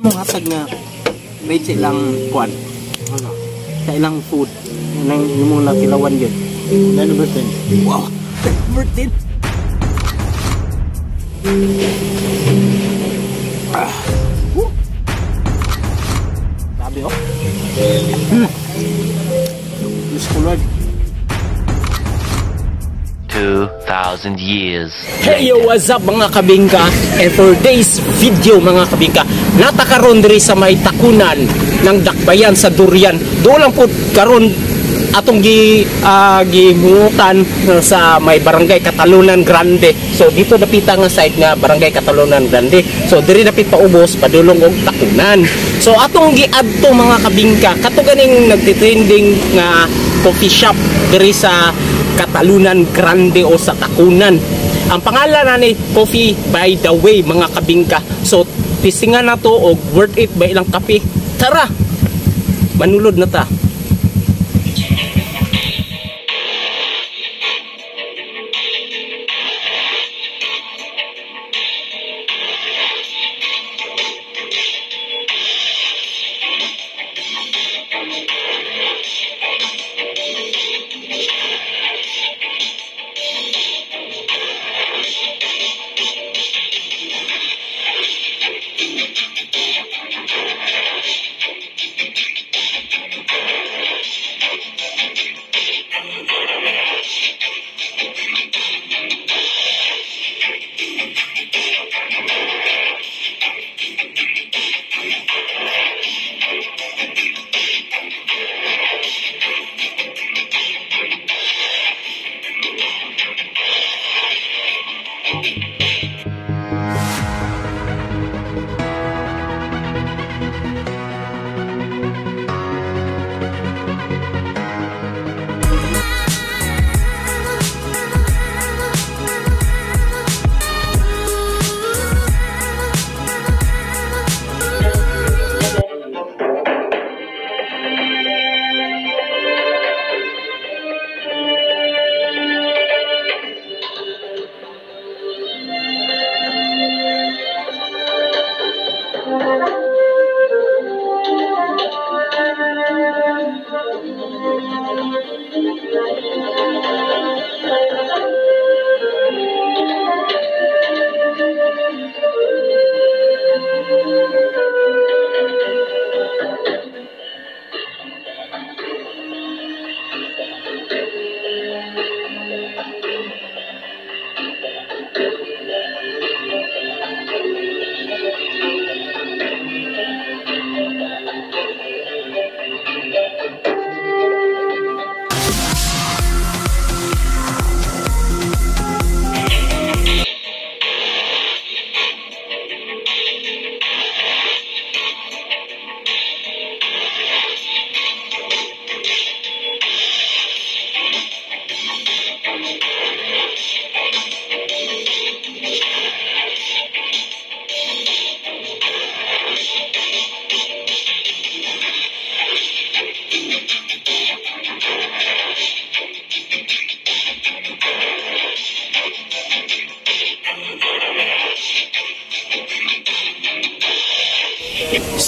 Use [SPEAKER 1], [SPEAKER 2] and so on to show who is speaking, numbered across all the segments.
[SPEAKER 1] Imong hasag nga rate sa ilang kuan?
[SPEAKER 2] Ano?
[SPEAKER 1] Sa ilang food. Nang imong nakilawan yun.
[SPEAKER 2] 9 over 10.
[SPEAKER 1] Wow! 10 over 10! Ah. Woo. Grabe oh. Diyos ko Lord.
[SPEAKER 3] 2,000 years.
[SPEAKER 1] Hey yo, what's up mga kabingka? And for today's video mga kabingka, natakaron diri sa may takunan ng Dakbayan sa Durian. Doon lang po karon atong gimutan sa may Barangay Catalunan Grande. So dito dapita nga side nga Barangay Catalunan Grande. So diri dapit paubos padulong og takunan. So atong giadto mga kabingka, kato ganing nagtitrending nga coffee shop diri sa Catalunan Grande o sa Takunan. Ang pangalan na ni Coffee by the Way mga kabingka. So tisingan na to og worth it ba ilang kape. Tara! Manulod na ta.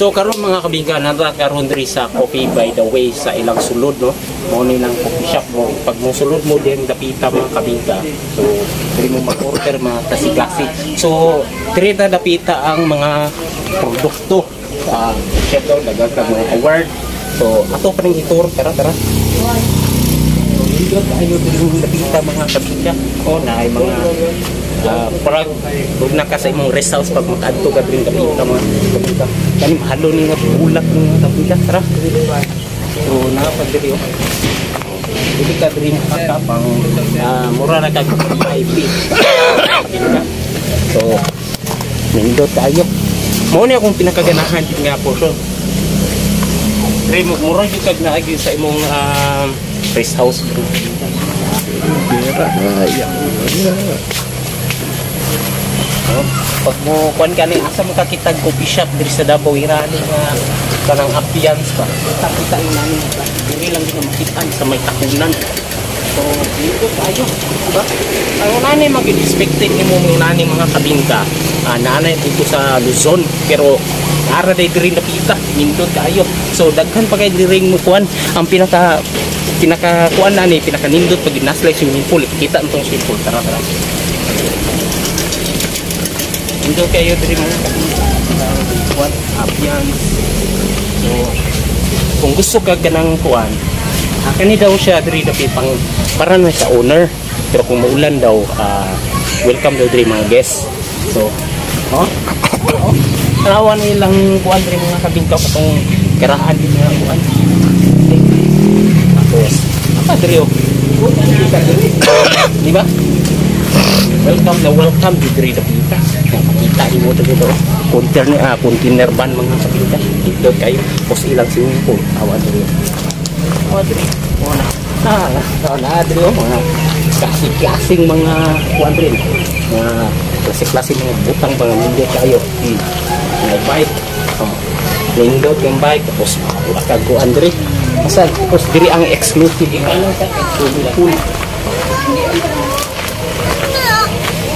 [SPEAKER 1] So karon mga kabingka, nara karon diri sa Coffee by the Way sa ilang sulod, no. Mao ni lang coffee shop mo. Pag mo sulod mo diyang dapita mga kabingka. So diri mo mag-order mga kasi. So diri ta dapita ang mga produkto. Chef daw daghang kag mga award. So ato pa ning itur, tara tara. Nindot ayo diri dapita mga kabingka. O na ay mga parang huwag na ka sa imong rest house pag makaadto ka diri dapita mga kabingka. Kani mahalo ni nga bulak ni nga kabingka, tara. So naa pa diri oh. Dili ka diri makakapang mura na kag VIP. Kabingka. So nindot kayo. Mao ni akong pinakaganahan din nga portion. Diri mo mura gyud kag naagi sa imong rest house bro. Pag mo kuan kani asa mo kakitag coffee shop diri sa Davao ira ni nga kanang ambience ba. Kita yung nani diri lang din makitaan sa may takunan. So dito tayo, diba? Ang nani mag-expected nimo mga nani mga kabingka. Naanay dito sa Luzon pero ara day diri napita nindot kaayo. So daghan pa kay diri mo kuan ang pinaka pinaka kuan na ni pinaka nindot pag naslay swimming pool. Kita itong swimming pool. Tara tara. Nindot kayo diri mga kuan ambience. So kung gusto ka ganang kuan, kani daw siya diri dapit pang para na sa owner. Pero kung maulan daw, welcome daw diri mga guests. So, oh, oh. Tanawan nilang kuan diri mga kabingkaw katong karahan din mga kuan. Tapos, apa diri oh. Di ba? Welcome na welcome di diri dapita. Nakita nimo diri do. Container container van mga kabingka. Dito kayo pos ilang swimming pool. Awa diri. Awa diri. Oh na. Na diri oh mga klase-klaseng mga kuan rin. Mga klase-klase mga butang mga nindot kayo. Mga bike. Oh. Nindot yung bike tapos wala kag kuan diri. Basta tapos diri ang exclusive swimming pool.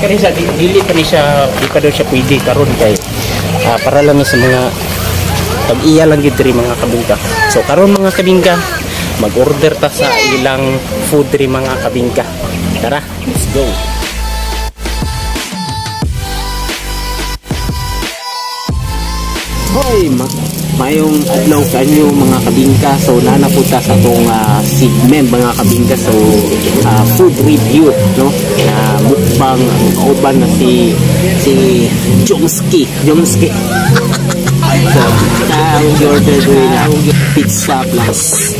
[SPEAKER 1] Kani siya dili pa ni siya di pa daw siya pwede karon kay para lang sa mga tag-iya lang gid diri mga kabingka. So karon mga kabingka, mag-order ta sa ilang food diri mga kabingka. Tara, let's go. Hoy, mayong adlaw kanyo mga kabingka. So nana po ta sa atong segment mga kabingka. So food review, no? Na mukbang ang kauban na si Jomski. Jomski. So, ang order ko na pizza plus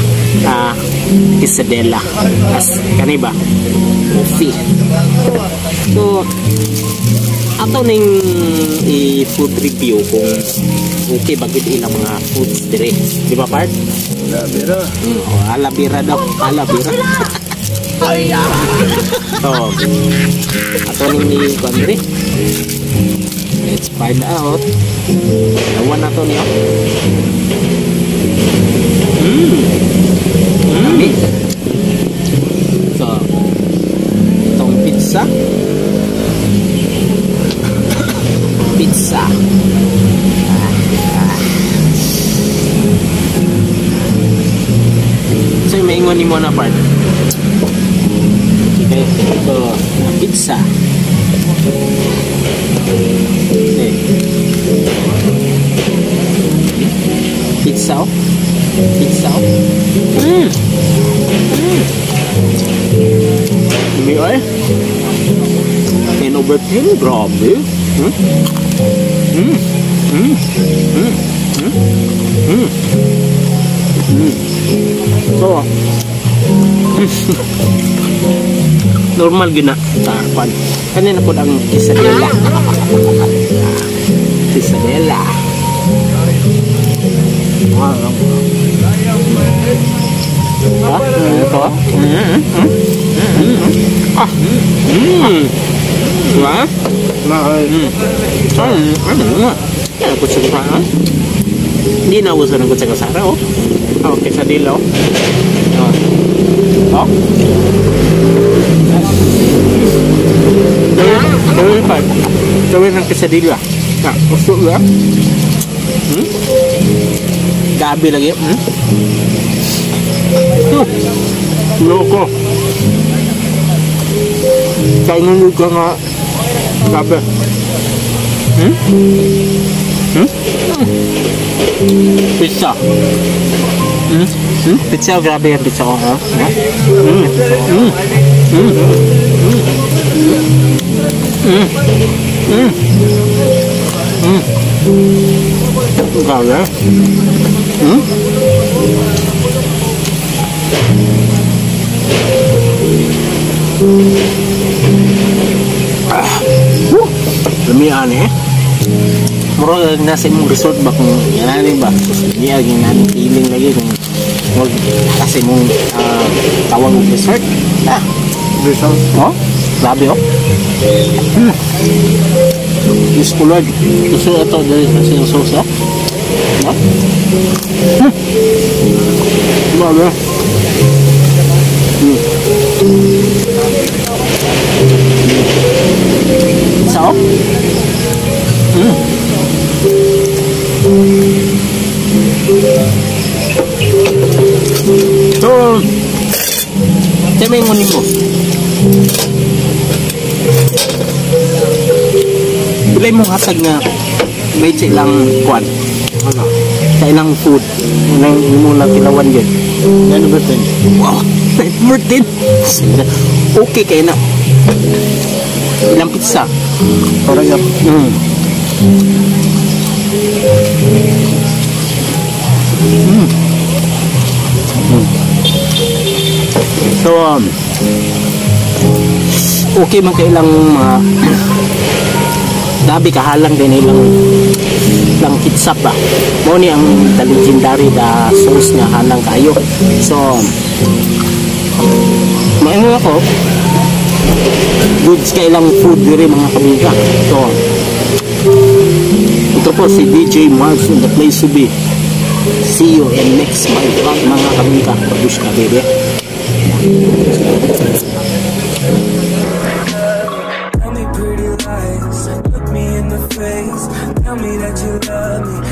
[SPEAKER 1] quesadilla plus kani ba? Coffee. So ato ning i-food review kung okay ba gid ilang mga foods dire. Di ba part?
[SPEAKER 2] Alabira.
[SPEAKER 1] Oh, alabira daw. Alabira. So, ato ning i-kuan dire. Let's find out. Lawan na to niyo. So, itong pizza. Pizza. So, may ingon ni mo na part. Okay, so, pizza. Okay. Pizza. Pizza. May ay. 10 over 10, grabe. So, normal gyud na tarpan. Kanina po ang quesadilla. Quesadilla. Wow. Ha? Ito? Ah. Diba? Ano ko sa hindi na uso ng kutsara oh. Oh, quesadilla oh. Oh. Gawin pa. Gawin ng quesadilla. Ah, gusto ba? Gabi lagi.
[SPEAKER 2] Loko. Kainin ko nga gabi.
[SPEAKER 1] Pizza. Pizza, grabe yung pizza ko. Ha?
[SPEAKER 2] Grabe.
[SPEAKER 1] Lamian eh. Murag nasa imong resort ba kung yan ba? Niya ginani feeling lagi kung wag kasi imong tawag og resort. Ah,
[SPEAKER 2] Resort.
[SPEAKER 1] oh, grabe oh. Diyos ko Lord. Gusto ito dali sa siyang sauce oh. No?
[SPEAKER 2] Grabe.
[SPEAKER 1] So? So, sa may ngunin mo. Pilay mong hatag nga may sa ilang kwan,
[SPEAKER 2] Ano?
[SPEAKER 1] Sa ilang food. Yun ang imo na tilawan yun.
[SPEAKER 2] 9 over 10.
[SPEAKER 1] Wow, 9 over 10. Okay kayo na. Ilang pizza?
[SPEAKER 2] Parang yap.
[SPEAKER 1] So, okay man kailang mga labi kahalang din ilang ilang kitsap ba. Mao ni ang the legendary, the sauce nga halang kayo. So, maingon ako, goods kailang food diri, mga kabingka. So, ito po si DJ Marks in the place to be. See you in next my vlog, mga kabingka. Babush ka, baby.
[SPEAKER 4] Tell me pretty lies, look me in the face. Tell me that you love me.